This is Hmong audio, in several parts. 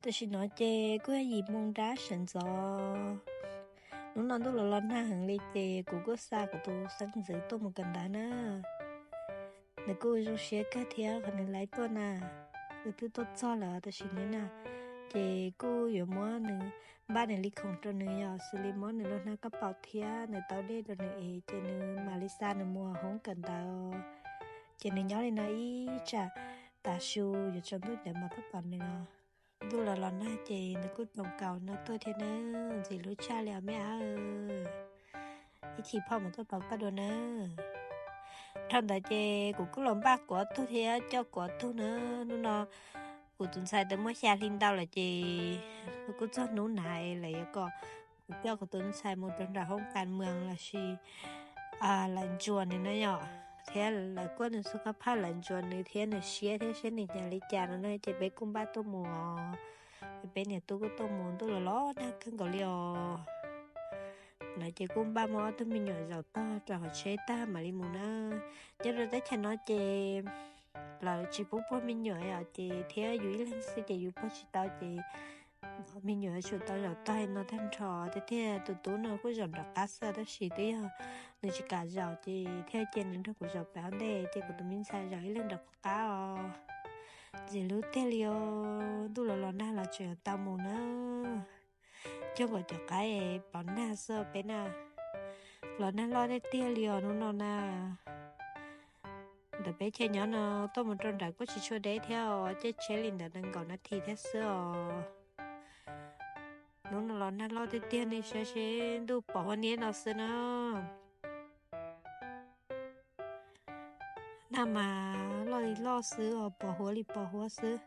Tam sim no ces kuj yog yim moo nrab sawv ntxov. Hnub no ntuj los los nag heev li ces kuv kuj xa kuv tus xeeb ntxwv tuaj mus kawm ntawv na. Nws kuj zoo siab kawg thiab qhov nws laiv tuaj na. Nws twb tuaj txog lawm tam sim no na, ces kuj yuav muab nws, npaj nws li khoom rau nws yog xws li muab nws lub hnab kab paum thiab nws tau dej rau nws es ces nws mam li xa nws mus hoob kawm ntawv. Ces nws nyob li no ib tsam, tav su yuav tsaus ntuj ces mam tuaj pom nws os. Ntuj los los nag ces nws kuj roos kaus no tuaj thiab na, ntxim hlub tshaj li os me ab. Ib chim phauj mam tuaj pom koj dua na. Dhau ntawd ces kuv kuj los npaj kuv ob tug thiab coj kuv ob tug na. Hnub no kuv tus ntxhais twb muaj xya hli ntau lawm ces kuj txog hnub na lawm yuav kom kuv coj kuv tus ntxhais mus rau nram hoob kas mws los sis lawv ntsuas nws no yom, thiab lawv kuaj nws xub qab phaj lawv ntsuas nws thiab nws siab thiab seb nws nyav li cas no na ces peb kuj npaj tuaj mus os. Peb niam tub kuj tuaj mus, ntuj los los nag kawg nkaus li os. No ces kuj npaj muab ob tug me nyuam zaum tog rau hauv tsheb tag mam li mus na. Nyob rau teb chaws no ces lawv tsis pub puag me nyuam os, ces thiab yus ib leeg xwb ces yus puag tsis tau ces me nyuam yuav tsum tau zaum tog no tag nrho. Tiag tiag tus tub no kuj zaum nram qab xwb tab sis twb yog nws tsis kam zaum ces thiaj cia nws nrog kuv zaum pem ntej ces kuv tus me ntxhais zaum ib leeg nram qab os. Ntxim hlub tiag li os, ntuj los los nag los tseem tau mus na. Coj nkaus cov qaib pov nag xwb peb na. Los nag loj tiag tiag li os hnub no na. Ntawm peb chaw nyob no tuaj mus rau nram kuj tsis tshua deb thiab os, caij tsheb li ntawm nees nkaum nas this thiab xwb os. Hnub no los nag loj tiag tiag, nej saib seb ntuj pom huab niab no xwb na. Nag mas loj li loj xwb os, pom huab li pom huab xwb.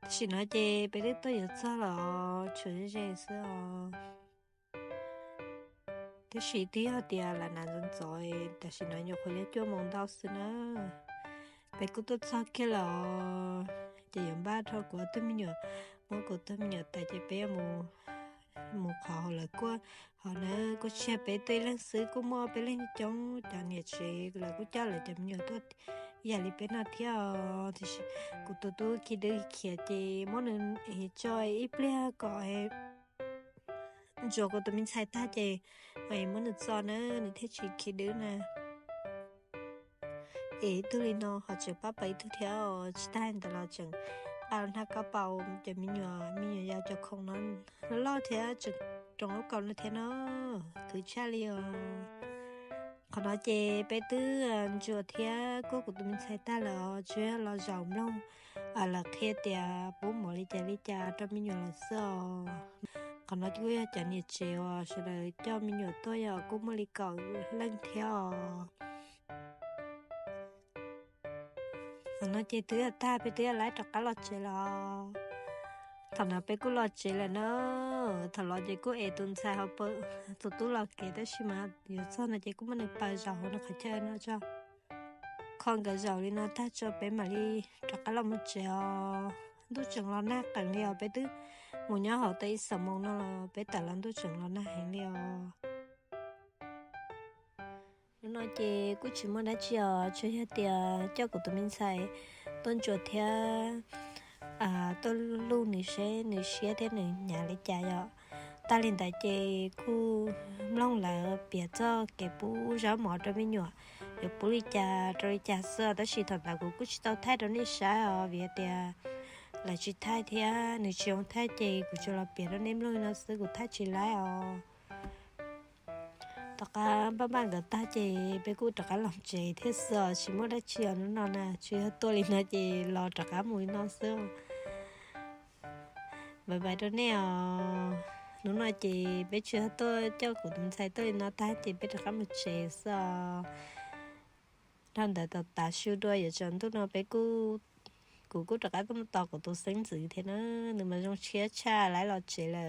Tam sim no ces peb twb tuaj yuav txog los tshuav ze ze xwb os. Tiam sis twb yog tias lam nas ntxov ntxov, tam sim no nyuam qhuav yog cuaj moos ntau xwb na. Peb kuj tuaj txog kiag lawm, ces yuav npaj rau kuv ob tug me nyuam, muab kuv tug me nyuam tais ces peb mus, mus qhov hauv lawv kuaj. Hauv na kuj tsis yog peb tuaj ib leeg xwb, kuj muaj peb leeg coob, cov niam tsev lawv kuj coj lawv cov me nyuam tuaj ib yam li peb no thiab os. Tiam sis kuv tus tub khi dwb khiav ces muab nws tso ib pliag kom ntsuas kuv tus me ntxhais tag ces muab nws txo na, nws thiaj tsis khi dwb na. Es ib tug li no ho tseem pab pab ib tug thiab os, tsis tag li ntawd los tseem nqa hnab kab paus, cov me nyuam, me nyuam yaus cov khoom no loj thiab tseem roos lub kaus no thiab no, khwv tshaj li os. Qhov no ces peb twb ntsuas thiab kuaj kuv tus me ntxhais tag lawm os, tsuas yog los zaum mloog lawv qhia tias pub mov li cas li cas rau me nyuam lawm xwb os. Qhov no kuj yog cov niam tsev uas sawv daws coj me nyuam tuaj yog kuj muaj li kaum leej thiab os. Thaum no ces twb yog tag, peb twb yog laib rov qab los tsev lawm. Thaum no peb kuj los tsev lawm na. Thaum los ces kuj ev tus ntxhais hauv paus, tus tub los kev tab sis mas yuav txog no ces kuj muab nws paws zaum hauv no qhov chaw no tso. Kho nkawd zaum li no tag tso peb mam li rov qab los mus tsev os. Ntuj tseem los nag qees li os, peb twb mus nyob hauv tau ib xuab moos no los peb tawm los ntuj tseem los nag heev li os. Hnub no ces kuj tsis muaj dab tsi os, tsuas yog tias coj kuv tus me ntxhais tuaj ntsuas thiab tuaj luj nws seb nws siab thiab nws hnyav li cas yom. Tag li ntawd ces kuj mloog lawv piav txog kev pub zaub mov rau me nyuam, yuav pub li cas rau li cas xwb, tab sis thaum ntawd kuv kuj tsis tau thaij rau nej saib os, vim tias lawv tsis thaij thiab nws tsis zoo thaij ces kuv tsuas los piav rau nej mloog li no xwb, kuv thaij tsis laib os. Tom qab npaj npaj nkawd tag ces peb kuj rov qab los tsev thiab xwb os, tsis muaj dab tsi os hnub no na, tsuas yog tuaj li no ces los rov qab mus li no xwb. Bye bye rau nej os. Hnub no ces peb tsuas yog tuaj coj kuv tus ntxhais tuaj li no tag ces peb rov qab mus tsev xwb os. Dhau ntawd tom tav su dua yuav tsaus ntuj no peb kuj, kuv kuj rov qab tuaj mus tos kuv tus xeeb ntxwv thiab na, nws mas zoo siab tshaj laib los tsev lawm.